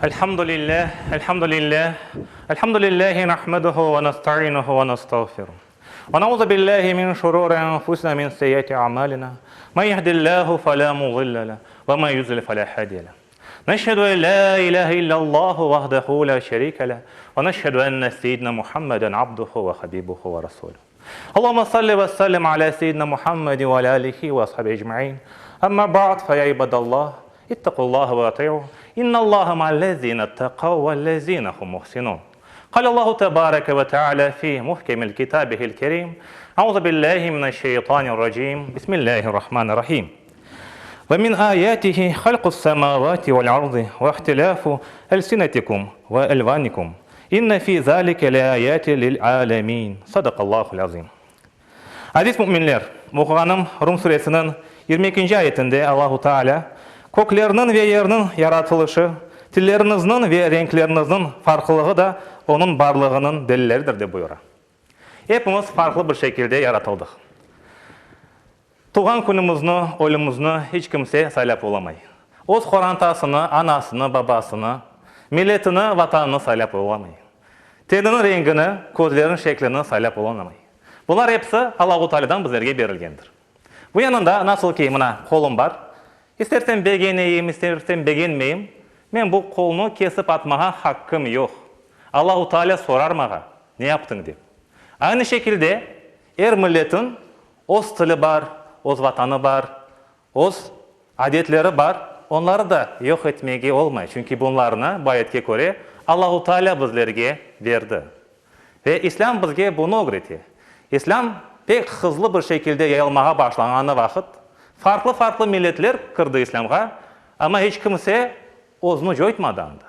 Elhamdülillah, elhamdülillah, elhamdülillahi nahmeduhu ve nestainuhu ve nestağfiruh. Ve nauzu billahi min şururi enfusina min seyyiati a'malina. Men yehdillahu fela mudille leh ve men yudlil fela hadiye leh. Neşhedü en la ilahe illallahu vahdehu la şerike leh ve neşhedü enne seyyidina Muhammeden abduhu ve habibuhu ve rasuluh. Allahümme salli ve sellim ala seyyidina Muhammedin ve ala alihi ve ashabihi ecmain. Amma ba'd fe ya ibadallah, ittaqullaha ve ati'uh, innallaha ma'allezine ittaqav vellezine hum muhsinun. Qalallahu tebareke ve teala fi muhkemil kitabihil kerim, Euzu billahi mineşşeytanirracim, Bismillahirrahmanirrahim. Ve min ayatihi halqus semavati vel ardı ve ihtilafu elsinetikum ve elvanikum. İnne fi zalike leayatin lil alemin. Sadakallahul azim. Aziz müminler, oquğanım Rum suresiniñ yirmi ekinci ayetinde Allahu Teala, Köklerniñ ve yerniñ yaratılışı, tilleriñizniñ ve renkleriñizniñ farqlılığı da Onıñ barlığınıñ delilleridir, dep buyura. Epimiz farqlı bir şekilde yaratıldıq. Tuvğan künümizni, ölümizni hiç kimse saylap olamay. Öz qorantasını, anasını, babasını, milletini, vatanını saylap olamay. Teniniñ rengini, közleriniñ şeklini saylap olamay. Bular episi Allahu Taalâdan bizlerge berilgendir. Bu yanında, nasıl ki, mına, qolum bar, istersem begeneyim, istersem begenmeyim, men bu qolnı kesip atmağa haqqım yoq. Allahu Taalâ sorar mağa, ne yaptıñ dep. Aynı şekilde, er milletin Öz tili bar, öz vatanı bar, öz adetleri bar, onları da yoq etmege olmay, çünki bunlarnı, bu ayetke köre, Allahu Teala bizlerge berdi. Ve İslâm bizge bunı ögrete. İslâm pek hızlı bir şekilde yayılmağa başlanğanı vaqıt, farqlı-farqlı milletler kirdi İslâmğa, amma hiç kimse özüni coytmadı anda.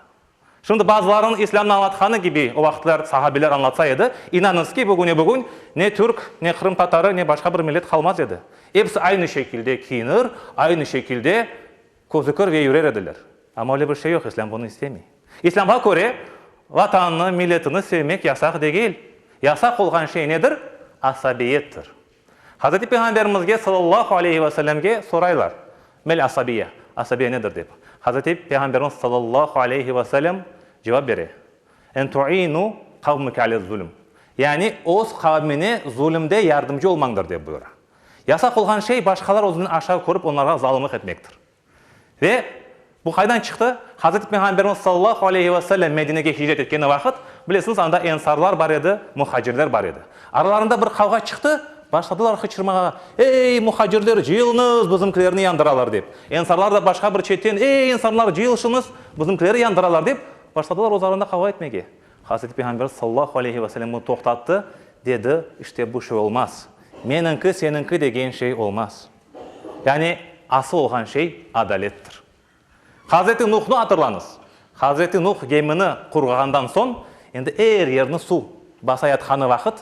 Şimdi bazılarınıñ İslâmnı añlatqanı kibi o vaqıtlar sahabeler añlatsa edi, inanıñız ki, bugüne-bugün ne türk, ne qırımtatarı, ne başqa bir millet qalmaz edi. Episi aynı şekilde kiyinir, aynı şekilde közükir ve yürer ediler. Amma öyle bir şey yoq, İslâm bunı istemey. İslâmğa köre, vatanını, milletini sevmek yasaq degil. Yasaq olğan şey nedir? Asabiyettir. Hazreti Peyğamberimizge sallallahu aleyhi ve sellemge soraylar, Mel asabiye, asabiye nedir dep. Hazreti Peyğamberimiz sallallahu aleyhi ve sellem cevap bere, En tu'inu qavmike ale zulm, yani öz qavmine zulümde yardımcı olmañdır dep buyura. Yasaq olğan şey başqalar özünden aşağı körip onlarğa zalımlıq etmektir. Ve bu qaydan çıqtı? Hazreti Peyğamberimiz sallallahu aleyhi ve sellem Medinege hicret etkeni vaqıt, bilesiñiz, anda ensarlar bar edi, muhacirler bar edi. Aralarında bir qavğa çıqtı, başladılar qıçırmağa, Ey, muhacirler, cıyılıñız, bizimkilerni yandıralar, dep. Ensarlar da başqa bir çetten, Ey, ensarlar, cıyılışıñız, bizimkileri yandıralar, dep, başladılar öz arasında qavğa etmege. Hazreti Peyğamberimiz sallallahu aleyhi ve sellem bunı toqtattı, dedi, İşte bu şey olmaz. Meniñki, seniñki degen şey olmaz. Yani asıl olğan şey adalettir. Hazreti Nuhnı hatırlañız. Hazreti Nuh gemini qurğandan soñ, endi er yerni suv basa yatqanı vaqıt,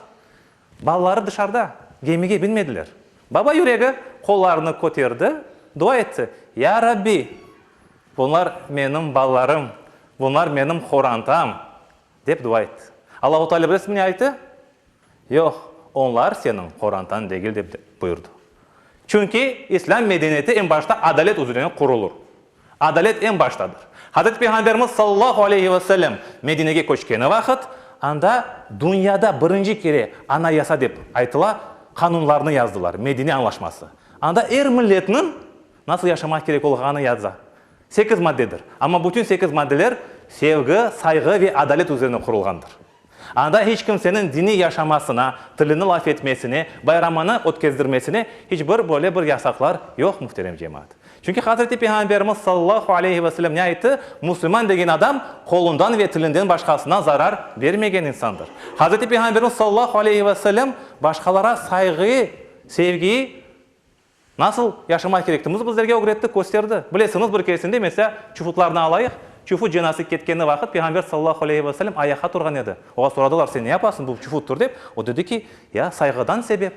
balaları dışarıda, gemige binmediler. Baba yüregi qollarını köterdi, dua etti, Ya Rabbi, bunlar menim balalarım, bunlar menim qorantam, dep dua etti. Allahu Teala bilesizmi ne ayttı? Yoq, onlar seniñ qorantañ degil dep buyurdı. Çünki İslâm medeniyeti eñ başta adalet üzerine qurulır. Adalet eñ baştadır. Hazreti Peyğamberimiz sallallahu aleyhi ve sellem Medinege köçkeni vaqıt, anda dünyada birinci kere anayasa dep aytıla qanunlarnı yazdılar, Medine añlaşması. Anda er milletniñ nasıl yaşamaq kerek olğanı yaza. Sekiz maddedir. Amma bütün sekiz maddeler sevgi, sayğı ve adalet üzerine qurulğandır. Anda hiç kimseniñ diniy yaşamasına, tilini laf etmesine, bayramını ötkezdirmesine hiç bir böyle bir yasaqlar yoq, muhterem cemaat. Çünki Hazreti Peyğamberimiz sallallahu aleyhi ve sellem ne ayttı? Musulman degen adam qolundan ve tilinden başqasına zarar bermegen insandır. Hazreti Peyğamberimiz sallallahu aleyhi ve sellem başqalara sayğıyı, sevgiyi Nasıl yaşamaq kerektiğimizni bizlerge ögretti, kösterdi. Bilesiñiz, bir keresinde, meselâ, çufutlarnı alayıq, çufut cenazesi ketkeni vaqıt Peyğamber sallallahu aleyhi ve sellem ayaqqa turğan edi. Oğa soradılar, sen ne yapasıñ, bu çufuttur dep. O dedi ki, ya, sayğıdan sebep.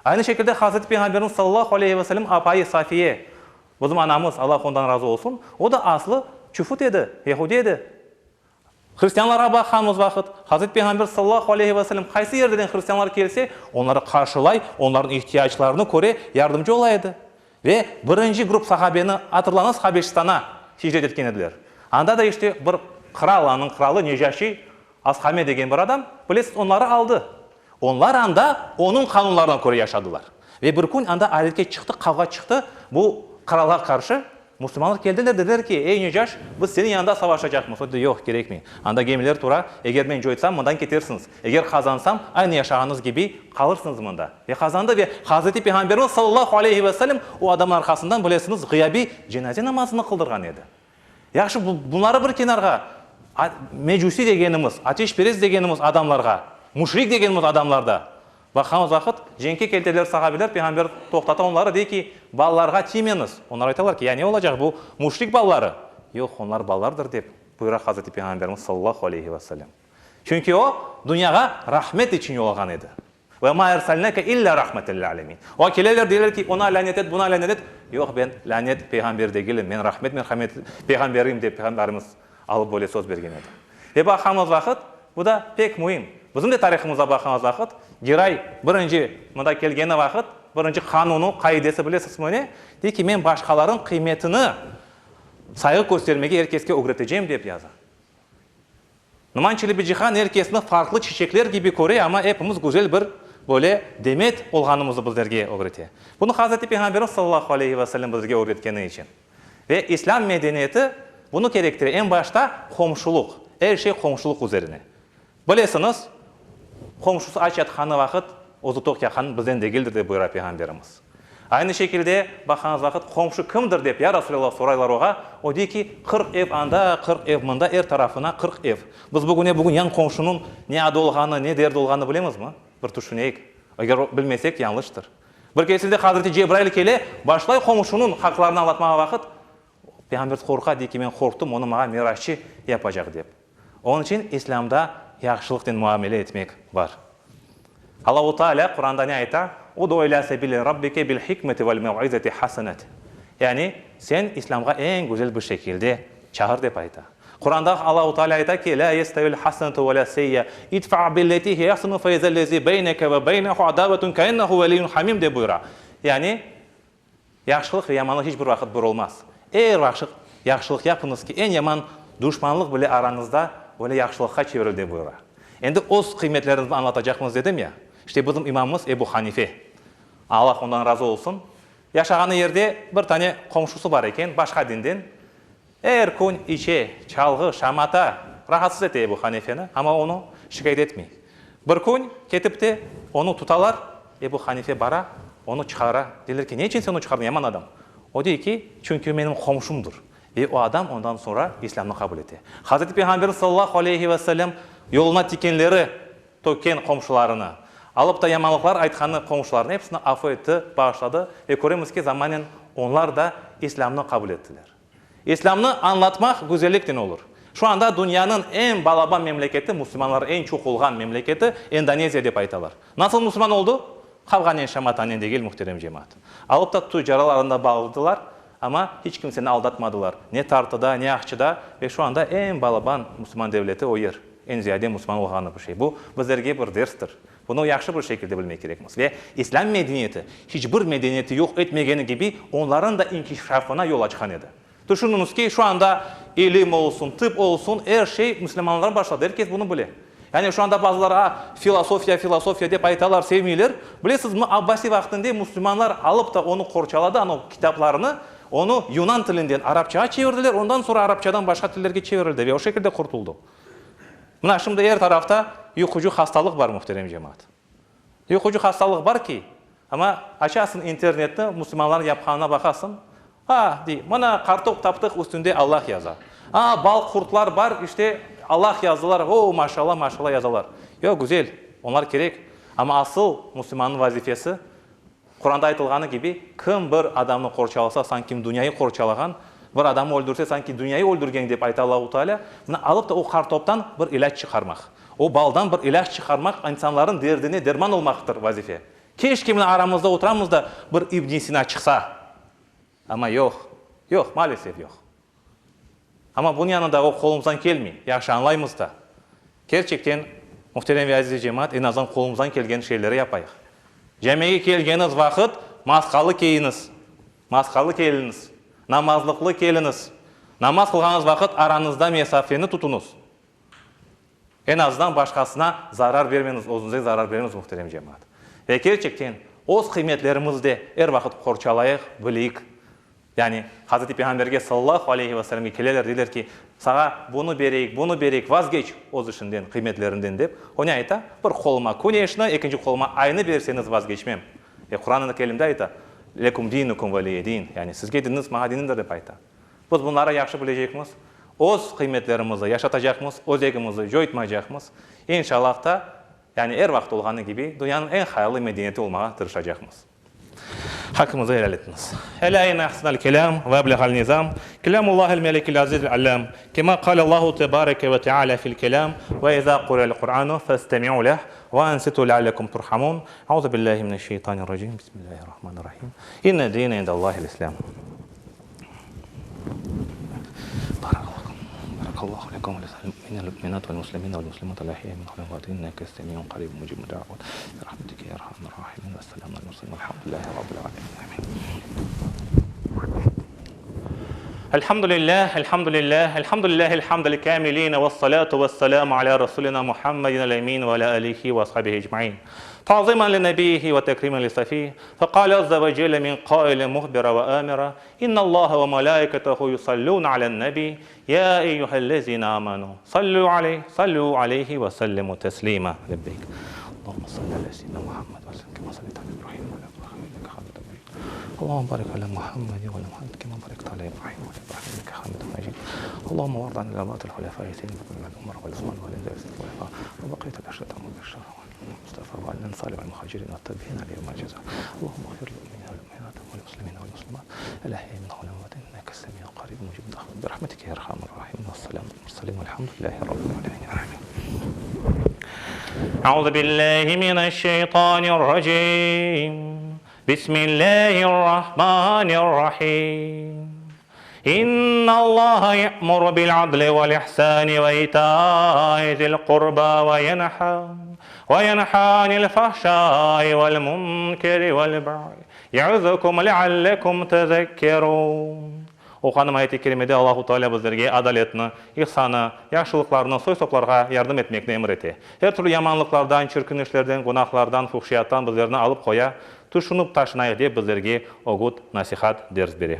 Aynı şekilde Hazreti Peyğamberniñ sallallahu aleyhi ve sellem apayı Safiye, bizim anamız, Allah ondan razı olsun, o da aslı çufut edi, yahudi edi. Hristianlarğa baqqanımız vaqıt, Hazreti Peyğamber sallallahu aleyhi ve sellem qaysı yerden hristianlar kelse, onları qarşılay, onlarnıñ ihtiyaclarını köre, yardımcı ola edi. Ve birinci grup sahabeni, hatırlañız, Habeşistana hicret etken ediler. Anda da işte bir. Qıral, anıñ qıralı Necaşi Ashame degen bir adam, bilesiz, onları aldı. Onlar anda onıñ qanunlarına köre yaşadılar. Ve bir kün anda areket çıqtı, qavğa çıqtı, bu qıralğa qarşı. Musulmanlar keldiler, dediler ki, Ey, Necaş, biz seniñ yanında savaşacaqmız. O dedi, Yoq, kerekmey. Anda gemiler tura, eger men coytsam, mından ketersiñiz. Eger qazansam, aynı yaşağanıñız kibi qalırsıñız mında. Ve qazandı ve Hazreti Peyğamberimiz sallallahu aleyhi ve sellem o adamnıñ arqasından, bilesiñiz, ğıyabiy cenaze namazını qıldırğan edi. Yahşı, bunları bir kenarğa, mecusi degenimiz, ateşperest degenimiz adamlarğa, müşrik degenimiz adamlarda baqqanımız vaqıt, cenkke kelteler sahabeler, Peyğamber toqtata onları, dey ki, balalarğa tiymeñiz. Onlar aytalar ki, ya ne olacaq, bu müşrik balaları. Yoq, onlar balalardır, dep buyura Hazreti Peyğamberimiz sallallahu aleyhi ve sellem. Çünki o, dünyağa rahmet içün yollağan edi. Ve ma erselnâke illâ rahmeten lil âlemin. Oğa keleler, deyler ki, ona lânet et, buna lânet et. Yoq, ben lânet peyğamberi degilim, men rahmet, merhamet peyğamberiyim, dep Peyğamberimiz alıp böyle söz bergen edi. Ve baqamız vaqıt, bu da pek müim. Bizim de tarihımızda baqamız vaqıt, Giray birinci mında kelgeni vaqıt, birinci qanunı, qaidesi bilesizmi ne? Dey ki, men başqalarınıñ qıymetini sayğı köstermege er keske ögretecem, dep yaza. Numan Çelebicihan er kesni farqlı çiçekler kibi köre, amma epimiz güzel bir, böyle, demet olğanımızı bizlerge ögrete. Bunı Hazreti Peyğamberimiz sallallahu aleyhi ve sellem bizlerge ögretkeni içün. Ve İslâm medeniyeti bunı kerektire, eñ başta qomşuluq, er şey qomşuluq üzerine. Bilesiñiz, qomşusı aç yatqanı vaqıt, özü toq yaqan bizden degildir, dep buyura Peyğamberimiz. Aynı şekilde, baqañız vaqıt, qomşu kimdir, dep, ya Resulallah, soraylar oğa, o dey ki, 40 ev anda, 40 ev mında, er tarafına 40 ev. Biz bugüne bugün yan qomşunıñ ne adı olğanı, ne derdi olğanını bilemizmi? Bir tüşüneyik. Eger bilmesek, yañlıştır. Bir keresinde Hazreti Cebrail kele, başlay qomşunıñ haqlarını añlatmağa vaqıt, Peyğamberimiz qorqa, dey ki, men qorqtım, onı maña mirasçı yapacaq, dep. Onıñ içün İslâmda yahşılıqnen muamele etmek bar. Allahu Teala Quranda ne ayta? Udu ilâ sebili rabbike bil hikmeti vel mev'izeti hasenet. Yani, sen İslâmğa eñ güzel bir şekilde çağır dep ayta. Quranda Allahu Teala ayta ki, Lâ yestevil hasenetu ve lâ seyye, idfa billeti hiye ahsenu fe izellezi beyneke ve beynehu adavetun keennehu veliyyun hamim dep buyura. Yani, Yahşılıq ve yamanlıq hiç bir vaqıt bir olmaz. Er vaqıt yahşılıq yapıñız ki, eñ yaman duşmanlıq bile arañızda böyle yahşılıqqa çevirir, dep buyura. Endi öz qıymetlerimizni añlatacaqmız dedim ya, işte bizim imamımız Ebu Hanife, Allah ondan razı olsun, yaşağanı yerde bir tane qomşusı bar eken, başqa dinden, Er kün içe, çalğı, şamata, rahatsız ete Ebu Hanifeni, amma onı şikâyet etmey. Bir kün ketip de onı tutalar, Ebu Hanife bara, onı çıqara. Deyler ki, ne içün sen onı çıqardıñ, yaman adam? O dey ki, çünki o menim qomşumdır. Ve o adam ondan soñra İslâmnı qabul ete. Hazreti Peyğamberimiz sallallahu aleyhi ve sellem yoluna tikenleri tökken qomşularını, alıp da yamanlıqlar aytqanı qomşularını episini afu etti, bağışladı ve köremiz ki, zamanen onlar da İslâmnı qabul ettiler. İslâmnı añlatmaq güzelliknen olur. Şu anda dünyanıñ eñ balaban memleketi, musulmanlar eñ çoq olğan memleketi Endoneziya dep aytalar. Nasıl musulman oldı? Qavğanen, şamatanen degil, muhterem cemaat. Alıp da tucaralarını da bağladılar, amma hiç kimseni aldatmadılar, ne tartıda, ne aqçıda ve şu anda eñ balaban musulman devleti o yer. Eñ ziyade musulman olğanı bir şey. Bu, bizlerge bir derstir. Bunı yahşı bir şekilde bilmek kerekmiz. Ve İslâm medeniyeti hiç bir medeniyeti yoq etmegeni kibi, onların da inkişafına yol açqan edi. Tüşüniñiz ki, şu anda ilim olsun, tıp olsun, er şey müslümanlardan başladı. Er kes bunı bile. Yani şu anda bazıları, a, filosofiya, filosofiya dep aytalar, sevmeyler. Bilesizmi, Abbasi vaqtında müslümanlar alıp da onı qorçaladı, anau kitaplarını, onı yunan tilinden arapçağa çevirdiler, ondan soñra arapçadan başqa tillerge çevirildi ve o şekilde qurtuldı. Mına şimdi er tarafta yuqucı hastalıq bar, muhterem cemaat. Yuqucı hastalıq bar ki, amma açasıñ internetni, musulmanlarnıñ yapqanına baqasıñ, a, dey, mına qartop taptıq, üstünde Allah yaza. A, bal qurtlar bar, işte, Allah yazdılar, o, maşalla, maşalla yazalar. Yoq, güzel, onlar kerek, amma asıl musulmannıñ vazifesi, Quranda aytılğanı kibi, kim bir adamnı qorçalasa, sanki dünyayı qorçalağan, bir adamı öldürse, sanki dünyayı öldürgen, dep ayta Allahu Teala. Mına alıp da o qartoptan bir ilâc çıqarmaq, o baldan bir ilâc çıqarmaq, insanların derdine derman olmaqtır vazife. Keşke mına aramızda oturamız da bir İbni Sina çıqsa. Amma yoq, yoq, maalesef yoq. Amma bunıñ yanında o qolumızdan kelmey, yahşı añlaymız da. Kerçekten, muhterem ve aziz cemaat, eñ azından qolumızdan kelgen şeyleri yapayıq. Camige kelgeniz vaqıt maskalı kiyiñiz, maskalı keliñiz, namazlıqlı keliñiz. Namaz qılğanıñız vaqıt arañızda mesafeni tutuñız. Eñ azından başqasına zarar bermeñiz, özüñizge zarar bermeñiz, muhterem cemaat. Ve kerçekten, öz qıymetlerimizni de er vaqıt qorçalayıq, bileyik. Yani, Hazreti Peyğamberge, sallallahu aleyhi ve sellemge keleler, deyler ki, saña bunı bereyik, bunı bereyik, vazgeç öz işinden, qıymetlerinden dep. O ne ayta? Bir qoluma küneşni, ekinci qoluma aynı berseñiz vazgeçmem. Ve Quran-ı Kerimde ayta, Lekum dinukum ve liye din, yani sizge diniñiz, maña dinimdir dep ayta. Biz bunları yahşı bilecekmiz, öz qıymetlerimizi yaşatacaqmız, özegimizi coytmaycaqmız. İnşallah da, yani er vaqıt olğanı kibi, dünyanıñ eñ hayırlı medeniyeti olmağa tırışacaqmız. Haqqımızı helal etiñiz. Elâ inne ahsenel kelâm ve ebleğel nizam, kelâmullâhil melikil azizil allâm, kemâ kâlellâhu tebâreke ve teâlâ fil kelâm, ve izâ quri'el Qur'ânu festemi'û leh ve ansitû leallekum turhamûn. Euzu billâhi mineşşeytanirracîm. Bismillâhirrahmanirrahîm. İnne dîne indellâhil islâm. Barakallahu lekum ve lisa'il mu'minina vel muslimina vel muslimat al ahya minhum vel amvat inneke semi'un qaribun mucibud da'vat bi rahmetike ya erhamer rahimin ve selamun alel murselin velhamdülillahi rabbil alemin amin. Elhamdülillah, elhamdülillah, elhamdülillahil hamdel kamilin ve salatu ve selamu ala rasulina Muhammedin el emin ve ala alihi ve ashabihi ecmain. Ta'ziman li nebihi ve tekrimen li safihi. Feqale azze ve celle min qailin muhbira ve amira, İnnallaha ve melâiketehu yusallûne alen-nebî, yâ eyyühellezîne âmenû, sallû aleyh, sallû aleyhi ve sellimû teslîmâ. Lebbeyk. Allahümme salli alâ seyyidinâ Muhammed ve sellim kemâ salleyte alâ İbrahîm ve alâ İbrahîm inneke hamîdun mecîd. Allahümme barik alâ Muhammedin ve alâ Muhammed kemâ barekte alâ İbrahîm ve alâ İbrahîm inneke hamîdun mecîd. Allahümme vardı anil erbaatil hulefâi seyyidinâ Ebu Bekr, Umar ve Usman ve alel hulefâ ve baqiyetil eşrâtil mubşşara. Mustafa ve al-Ensari vel-Muhacirin ve-t-Tabi'in aleyhim el-ceza. Allahümme iğfir lil-mu'minine vel-mu'minat vel-muslimine vel-muslimat el-ahya'i minhum vel-emvat inneke semi'un qaribun mucibud da'vat bi-rahmetike ya erhamer rahimin Vesselamu alel-murselin velhamdülillahi rabbil alemin. Amin. Euzu billahi mineşşeytanirracim. Bismillahirrahmanirrahim. İnnallaha ye'muru bil-adli vel-ihsani ve ita'i zil-qurba ve yenha ve yenha anil-fahşai vel-munkeri vel-bagyi ye'izukum leallekum tezekkerun. Oquğanım ayet-i kerimede Allahu Teala bizlerge adaletni, ihsanı, yahşılıqlarnı, soy-soplarğa yardım etmekni emir ete. Er türlü yamanlıqlardan, çirkin işlerden, günahlardan, fuhşiyattan bizlerni alıp qoya, tüşünip taşınayıq dep bizlerge ögüt, nasihat, ders bere.